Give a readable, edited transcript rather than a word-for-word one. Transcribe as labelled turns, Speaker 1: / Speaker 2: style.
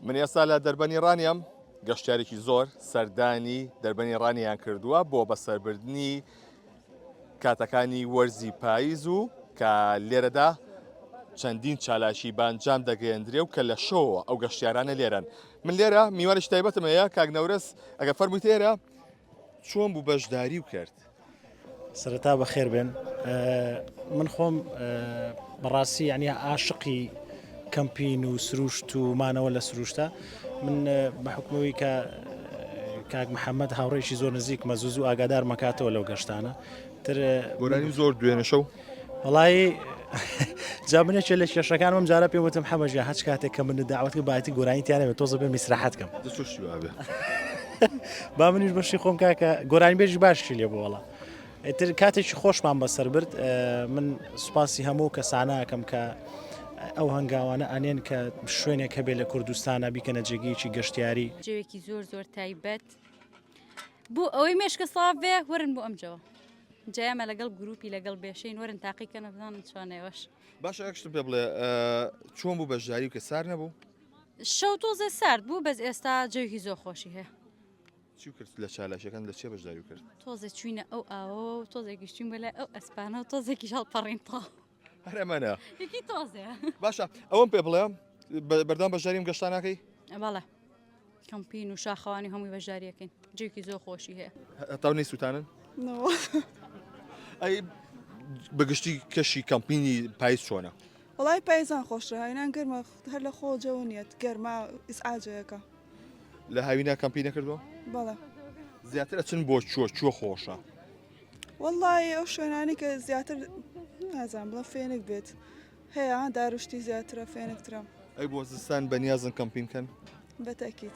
Speaker 1: من ئێستا لە دەربەنی ڕانیەم، گەشتیارێکی زۆر سەردانی دەربەنی ڕانیان کردووە بۆ بەسەربردنی کاتەکانی وەرزی پاییز و کە لێرەدا چەندین چالاکی بانجام دەگەیەندرێ و کە لە شەوەوە ئەو گەشتیارانە لێرەن من لێرە میوانێکی تایبەتم هەیە کاک نەورەس ئەگە فەرموویت ئێرە چۆن بوو بەشداری و کرد؟
Speaker 2: سەرەتا بەخێر بێن من خۆم بەڕاستی یعنی عاشقی کەمپین و سروشت و مانەوە لە سروشتە من بە حکومەوەی کە کاک محەممەد هاوڕێکی زۆر نزیک مە زوو زوو ئاگادار مەکاتەوە لەو گەشتانە تر
Speaker 1: گۆرانی زۆر دوێنێ شەو
Speaker 2: وەڵایی جا من یەکێ لە کێشەکانم جارە پێم وتم حەمە ژیان هەچ کاتێک کە من داوەت کرد باتی گۆرانی تیانە بێت تۆزە بێم ئیسراحەت کەم
Speaker 1: دەچۆشی وابێ
Speaker 2: با منیش بەشی خۆم کاکە گۆرانی بێژی باشی لێ بوو وەڵا ئیتر کاتێکی خۆشمان بەسەر برد من سوپاسی هەموو کەسانەکەم کە ئەو هەنگاوانە ئەنێن کە شوێنێک هەبێ لە کوردستانە بیکەنە جێگەیەکی گەشتیاری
Speaker 3: جەوێکی زۆر زۆر تایبەت بۆ ئەوەی مێشکە ساف بێ وەرن بۆ ئەم جەوە جا ئێمە لەگەڵ گروپی لەگەڵ بێشەین وەرن تاقیکەنە بزانن چۆنە ئێوەش.
Speaker 1: باشە یەک شتم پێ بڵێ چۆن بوو بەشداری و کە سار نەبوو؟
Speaker 3: شەو تۆزێ سارد بوو بەس ئێستا جەوێکی زۆر خۆشی هەیە.
Speaker 1: چی کرد لە چالاکیەکان لە چێ بەشداری کرد؟
Speaker 3: تۆزێ چوینە ئەو ئاوەوە و تۆزێکیش چوین بۆ لای ئەو ئەسپانە و تۆزێکیش هەڵپەڕین تاو.
Speaker 1: هەر ئەمانە.
Speaker 3: یەکی تۆزێ.
Speaker 1: باشە ئەوەم پێ بڵێ بەردەوام بەشداریم گەشتانەکەی؟
Speaker 3: بەڵێ. کەمپین و شاخەوانی هەمووی بەشداریەکەین جێکی زۆر خۆشی هەیە.
Speaker 1: هەتاو نەیسوتانن؟ ئەی بەگشتی کەشی کەمپینی پایز چۆنە؟
Speaker 4: وەڵای پایزان خۆشترە هاوینان گەرمە هەر لە خۆ جەو نییە گەرما ئیزعاجەکە.
Speaker 1: لە هاوینا کەمپی نەکردووە؟
Speaker 4: بەڵێ.
Speaker 1: زیاتر ئەچن بۆ کوێ کوێ خۆشە؟
Speaker 4: وەڵای ئەو شوێنانەی کە زیاتر نازانم بڵێم فێنک بێت هەیە داروشتی زیاترە فێنکترە.
Speaker 1: ئەی بۆ زستان بەنیازن کەمپین کەن؟
Speaker 4: بە تەئکید.